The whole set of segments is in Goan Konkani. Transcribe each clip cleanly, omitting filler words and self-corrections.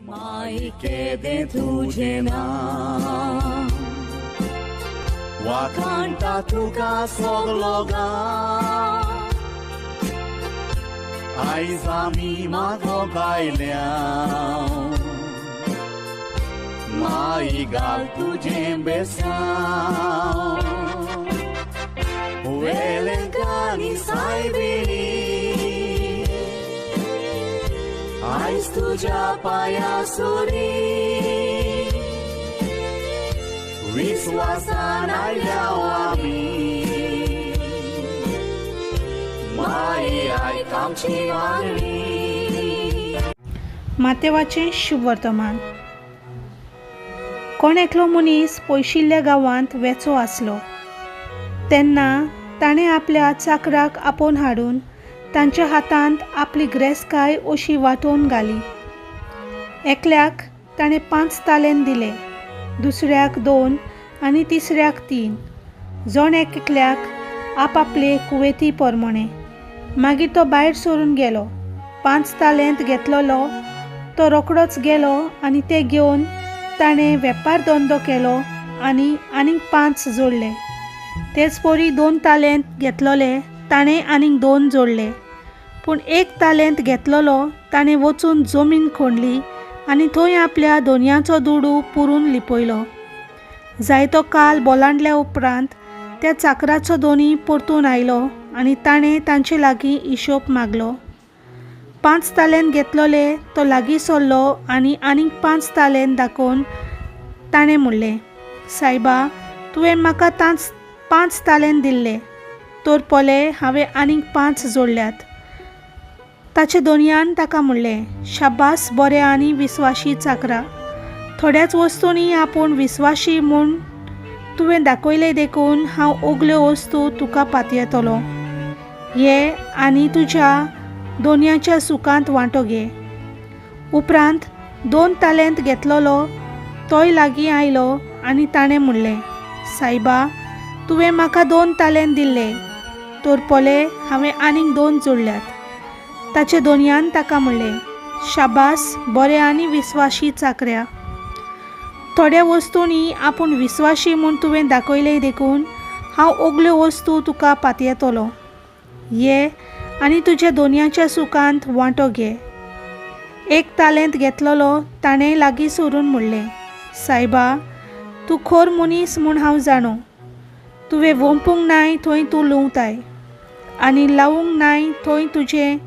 माई केदें तुजें नांव वाखाणटा तुका सगलो गांव आयज आमी मागोंक आयल्या माई घाल तुजें बेसांव वेलेंकानी सायबिणी आयज तुज्या पांया सुरी विस्वासान आयल्या आमी माई आयक आमची मागणी. मातेवाचें शुभवर्तमान. कोण एकलो मनीस पयशिल्ल्या गांवांत वेचो आसलो तेन्ना ताणें आपल्या चाकराक आपोवन हाडून तांच्या हातांत आपली ग्रेसकाय अशी वांटोवन घाली. एकल्याक ताणें 5 तालेंत दिले, दुसऱ्याक 2 आनी तिसऱ्याक 3, जण एकल्याक आपापले कुवेती प्रमाणे. मागीर तो भायर सरून गेलो. 5 तालेंत घेतलेलो तो रोकडोच गेलो आनी ते घेवन ताणें वेपार धंदो केलो आनी आनीक 5 जोडले. तेच परी 2 तालेंत घेतलेले ताणें आनीक 2 जोडले. पूण 1 तालेंत घेतलेलो ताणें वचून जमीन खणली आनी थंय आपल्या दोनयांचो दुडू पुरून लिपयलो. जायतो काल बोलांडल्या उपरांत त्या चाकराचो दोनी परतून आयलो आनी ताणें तांचे लागीं हिशोब मागलो. 5 तालेंत घेतलेले तो लागीं सरलो आनी आनीक 5 तालेंत दाखोवन ताणें म्हणलें, सायबा, तुवें म्हाका 5 तालेंत दिल्ले, तर पळय हांवें आनीक 5 जोडल्यात. ताचे दोनयान ताका म्हणलें, शाबास बऱ्या आनी विस्वाशी चाकरा, थोड्याच वस्तूंनी आपूण विस्वाशी म्हूण तुवें दाखयलें देखून हांव ओगल्यो वस्तू तुका पातयेतलो. ये आनी तुज्या दोनयाच्या सुखांत वांटो घे. उपरांत 2 तालेंत घेतलेलो तोय लागीं आयलो आनी ताणें म्हणलें, सायबा, तुवें म्हाका 2 तालेंत दिल्ले, तर पळय हांवें आनीक 2 जोडल्यात. ताचे दोनयान ताका म्हणलें, शाबास बऱ्या आनी विस्वाशी चाकऱ्या, थोड्या वस्तूंनी आपूण विस्वाशी म्हूण तुवें दाखयलें देखून हांव ओगल्यो वस्तू तुका पातयेतलो. ये आनी तुज्या दोनयाच्या सुखांत वांटो घे. 1 तालेंत घेतलेलो ताणें लागीं सरून म्हणलें, सायबा, तूं खोर मनीस म्हूण हांव जाणो. तुवें वोंपूंक नाय थंय तूं लुंवताय आनी लावूंक नाय थंय तुजें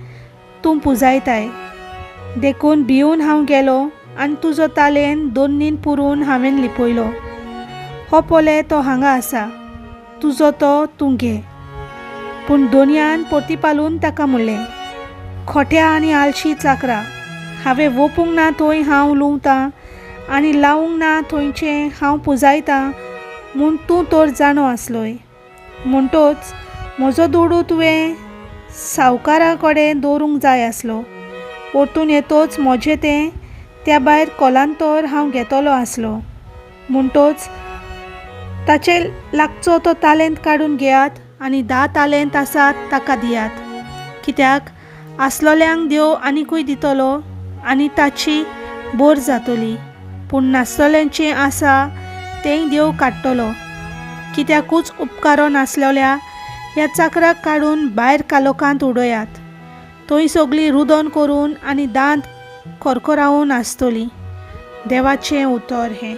तूं पुजायताय. देखून भिवन हांव गेलो आनी तुजो तालेंत दोन्नीन पुरून हांवें लिपयलो. हो पळय तो हांगा आसा, तुजो तो तूं घे. पूण दोनयान परतीपालून ताका म्हणलें, खोट्या आनी आलशी चाकरा, हांवें वोपूंक ना थंय हांव लुंवतां आनी लावूंक ना थंयचें हांव पुजायतां म्हूण तूं तर जाणो आसलोय. म्हणटोच म्हजो दुडू तुवें सावकारा कडेन दवरूंक जाय आसलो. परतून येतोच म्हजें तें त्या भायर कोलांतर हांव घेतलो आसलो. म्हणटोच ताचे लागचो तो तालेंत काडून घेयात आनी 10 तालेंत आसात ताका दियात. कित्याक आसलोल्यांक देव आनिकूय दितलो आनी ताची बोर जातली, पूण नासलोल्यांचें आसा तेंय देव काडटलो. कित्याकूच उपकारो नासलोल्या ह्या चाकराक काडून भायर कालोकांत उडयात. थंय सगळीं रुदन करून आनी दांत खरखरावून आसतली. देवाचें उतर हें.